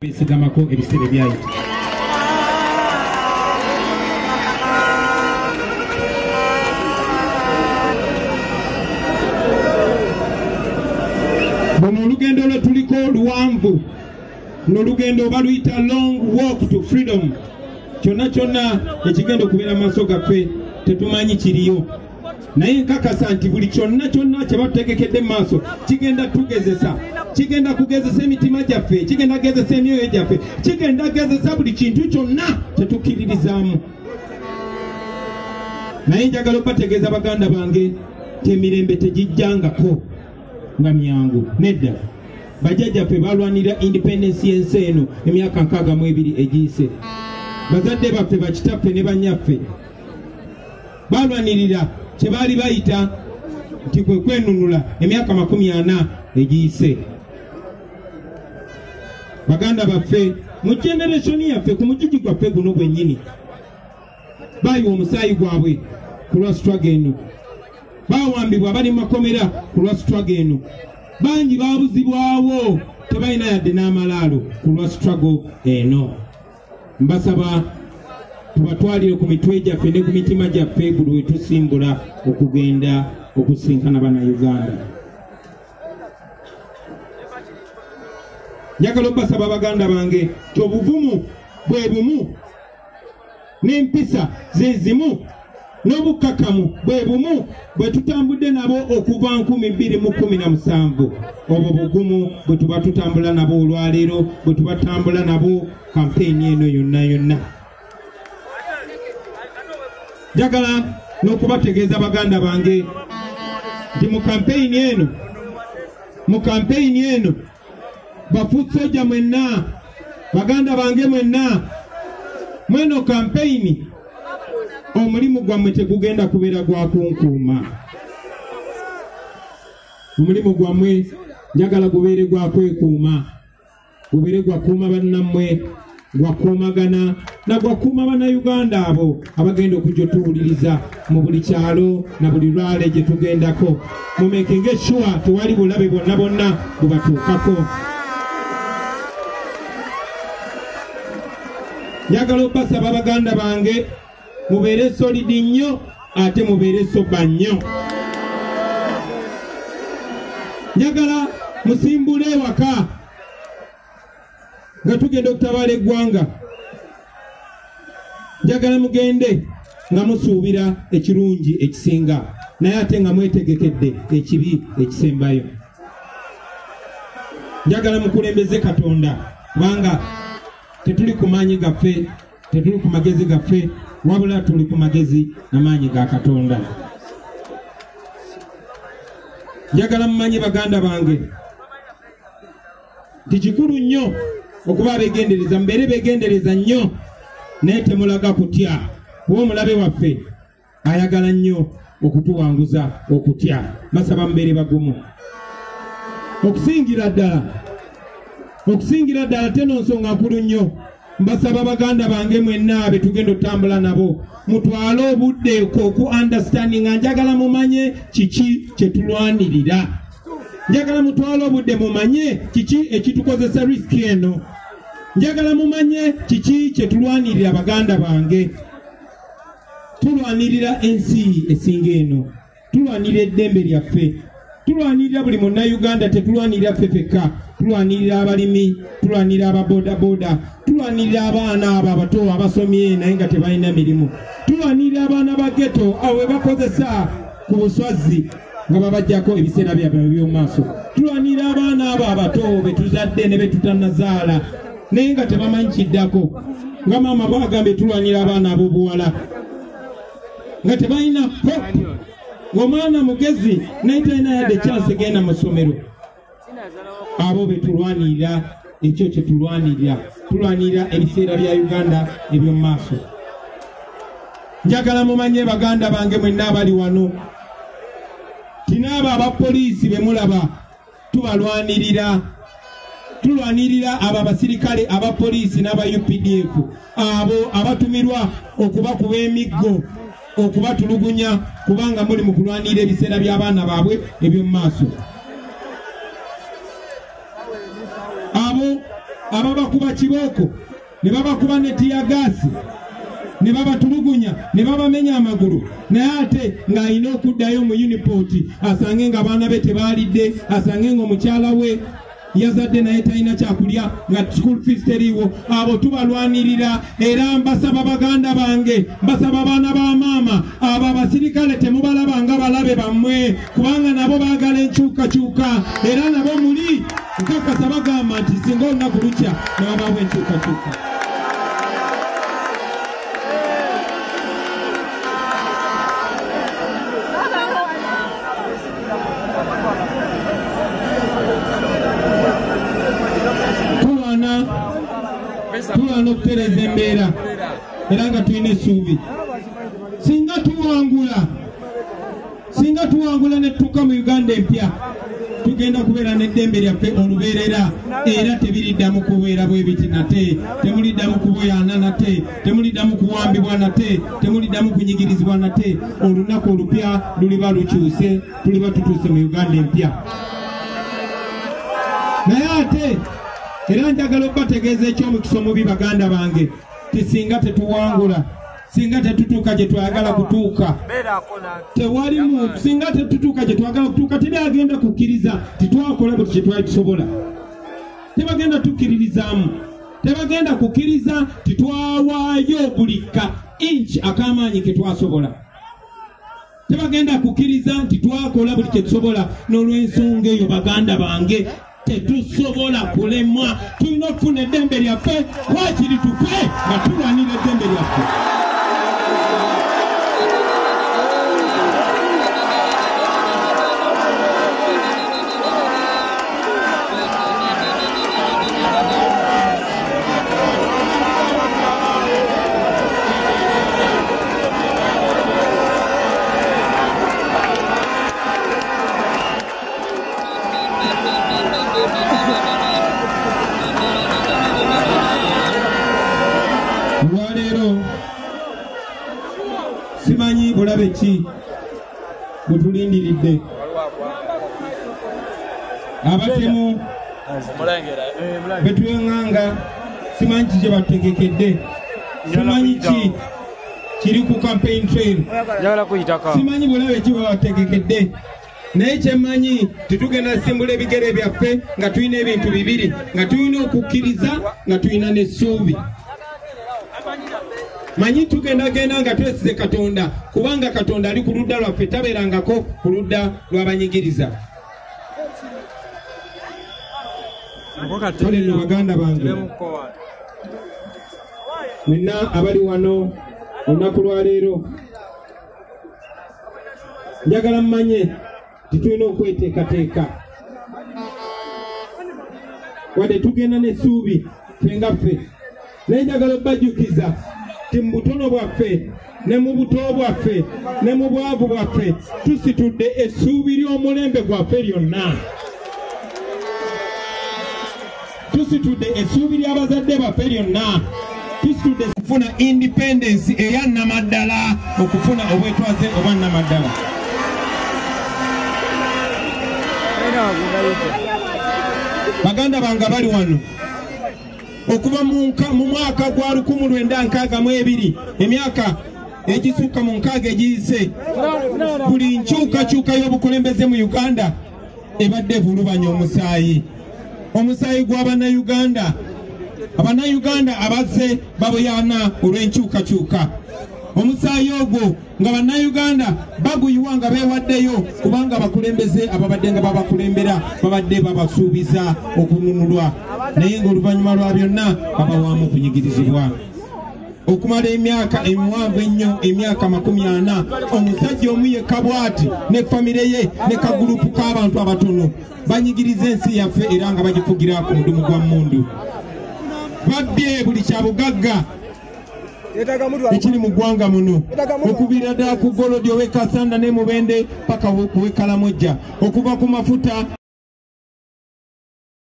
Besigamako ebiseera ebyayita. Buno olugendo lwe tuliko luwanvu, n'olugendo baluyita long walk to freedom. Kyonna kyonna ekigenda okubeera mu maaso gaffe tetumanyi kiriyo, naye nkakasa nti buli kyonna kyonna kye batutegekedde mu maaso kigenda tugezesa, kigenda kugezesa emitima gyaffe, kigenda kugezesa emyoyo gyaffe, kigenda kugezesa buli kintu kyonna kyetukkiririzaamu. Naye njagala okubategeeza baganda bange nti emirembe tegijjangako nga myangu, nedda. Bajjajjaffe balwanira independence y'ensi eno emyaka 62 egiyise. Bazadde baffe, bakitaffe ne bannyaffe balwanirira kye baali bayita nti kwe kwenunula emyaka 40 egiyise. Baganda baffe mu generation yaffe, ku mugigi gwaffe guno gwennyini, baayiwa omusaayi gwabwe ku lwa struggle eno, baawambibwa bali mu makomera ku lwa struggle eno, bangi baabuzibwawo tebalina yadde n'amalaalo ku lwa struggle eno. Mbasaba tubatwalire ku mitwe gyaffe ne ku mitima gyaffe buli we tusimbula okugenda okusinkana Bannayuganda. Njagala obbasaba baganda bange nti obuvumu bwe bumu n'empisa ze zimu n'obukkakkamu bwe bumu bwe tutambudde nabo okuva 2017. Obwo bugumu bwe tuba tutambula nabo olwaleero, bwe tuba tutambula nabo kampeyini eno yonna yonna. Njagala n'okubategeeza baganda bange nti mu kampeyini eno bafuusoja mwenna, baganda bange mwenna, mweno kampeyini omulimu gwammwe tegugenda kubeera gwa kunkuuma. Omulimu gwammwe njagala gubeere gwa kwekuuma, gubeere gwa kuuma bannammwe, gwakuumagana na gwakuuma Bannayuganda abo abagenda okujja otuwuliriza mu buli kyalo na buli lwale gye tugendako. Mumekinge sure tewali bulabe bwonna bwonna bubatuukako. Njagala obbasaba baganda bange mubeere solid nnyo ate mubeere soba nnyo. Njagala musimbule ewaka nga tugenda okutabaala eggwanga. Njagala mugende nga musuubira ekirungi ekisinga, naye ate nga mwetegekedde ekibi ekisembayo. Njagala mukulembeze Katonda, kubanga tetuli ku maanyi gaffe, tetuli ku magezi gaffe, wabula tuli ku magezi n'amaanyi ga Katonda. Njagala mumanye baganda bange nti kikulu nnyo okuba abeegendereza, mubeere beegendereza nnyo, naye temulaga kutya, kuba omulabe waffe ayagala nnyo okutuwanguza okutya. Basaba mubeere bagumu. Okusingira ddala teno nsonga nkulu nnyo. Mbasaba baganda bange mwenna be tugenda otambula nabo mutwale obudde oku understanding. Njagala mumanye kiki kye tulwanirira. Njagala mutwale obudde mumanye kiki ekitukozesa risk eno. Njagala mumanye kiki kye tulwanirira baganda bange. Tulwanirira ensi esinga eno, tulwanirira eddembe lyaffe, tulwanirira buli munnayuganda, tetulwanirira ffe ffekka, tulwanirira abalimi, tulwanirira ababodaboda, tulwanirira abaana abo abato abasomye naye nga tebalina mirimu, tulwanirira abaana ba ghetto abo be bakozesa ku buswazi nga babajjako ebiseera byabwe eby'omu maaso, tulwanirira abaana abo abato be tuzadde ne be tutannazaala naye nga tebamanyi kiddako. Nga maama bw'agambye, tulwanirira abaana ab'obuwala nga tebalina hope, ng'omwana mugezi naye talina yadde chance genda mu ssomero. Abo be tulwanirira, ekyo kye tulwanirira. Tulwanirira ebiseera bya Uganda eby'omu maaso. Njagala mumanye baganda bange mwenna abali wano nti n'abo abapoliisi be mulaba tubalwanirira. Tulwanirira abo abasirikale abapoliisi n'aba UPDF, abo abatumirwa okubakuba emiggo, okubatulugunya, kubanga muli mu kulwanirira ebiseera by'abaana baabwe eby'omu maaso. Abo ababakuba kibooko ne babakuba ne tiyagaasi ne babatulugunya ne babamenya amagulu, naye ate ng'alina okuddayo mu uniport asange nga abaana be tebaalidde, asange ng'omukyala we yazadde naye talina kyakulya, nga school fees teriiwo. Abo tubalwanirira. Era mbasaba baganda bange, mbasaba abaana ba maama, abo abasirikale temubalaba nga balabe bammwe, kubanga nabo baagala enkyukakyuka, era nabo muli nkakasa bagamba nti singa olunaku lukya ne babaawo enkyukakyuka. Tulwana okutereeza embeera era nga tulina essuubi. Singa tuwangula ne tutuuka mu Uganda empya, tugenda kubeera n'eddembe lyaffe olubeerera, era tebiriddamu kubeera bwe biti nate, temuliddamu kuboyaana nate, temuliddamu kuwambibwa nate, temuliddamu kunyigirizibwa nate. Olunaku olupya luliba lukyuse, tuliba tutuuse mu Uganda empya. Naye ate era njagala okubategeeza eky'omukisa omubi baganda bange, ti singa tetuwangula, singa tetutuuka gye twagala kutuuka, tewali muntu, singa tetutuuka gye twagala kutuuka, tebagenda kukkiriza titwakola buli kye twali tusobola. Tebagenda tukkiririzaamu, tebagenda kukkiriza titwawaayo buli ka inch ak'amaanyi ke twasobola. Tebagenda kukkiriza nti twakola buli kye tusobola. N'olw'ensonga eyo baganda bange, tetusobola kulemwa, tulina okufuna eddembe lyaffe, wakiri tufe nga tulwanira eddembe lyaffe. Simanyi bulabe ki butulindiridde. Abatemu betweŋŋanga simanyi ki kye batutegekedde, simanyi ki kiri ku campaign trail, simanyi bulabe ki bwe bategekedde. Naye kyemmanyi tetugenda simbula ebigere byaffe nga tulina ebintu bibiri, nga tulina okukkiriza, nga tulina n'essuubi. Manyi tugendagenda nga twesize Katonda, kubanga Katonda ali ku ludda lwaffe, tabeerangako ku ludda lw'abanyigiriza. Kale nno baganda bange mwenna abali wano olunaku lwaleero, njagala mmanye titulina okweteekateeka. Wadde tugenda n'essuubi ffe nga ffe, naye njagala obbajjukiza ti mu butono bwaffe ne mu buto bwaffe ne mu bwavu bwaffe tusitudde essuubi ly'omulembe gwaffe lyonna. Tusitudde essuubi ly'abazadde baffe lyonna. Tusitudde okufuna independence eya nnamaddala, okufuna obwetwaze obwa nnamaddala. Baganda bange bali wano okuva mu mwaka gwa 1962, emyaka egisukka mu 60 egiyise, buli nkyukakyuka y'obukulembeze mu Uganda ebadde evulubanya omusaayi, omusaayi gw'Abannayuganda. Abannayuganda abazze baboyaana olw'enkyukakyuka. Omusaayi ogwo nga Bannayuganda baguyiwa nga beewaddeyo, kubanga abakulembeze ababadde nga babakulembera babadde babasuubiza okununulwa, naye ng'oluvannyuma lwa byonna babawaamu okunyigirizibwa. Okumala emyaka emiwanvu ennyo, emyaka 40, omusajja omu yekka bw'ati ne famire ye ne kagulupu k'abantu abatono banyigiriza ensi yaffe era nga bagifugira ku mudumu gwa mmundu. Babbye buli kya bugagga ekiri mu ggwanga muno, okuviira ddala ku golodi ow'e Kasanda ne Mubende paka ku w'e Kalamojja, okuva ku mafuta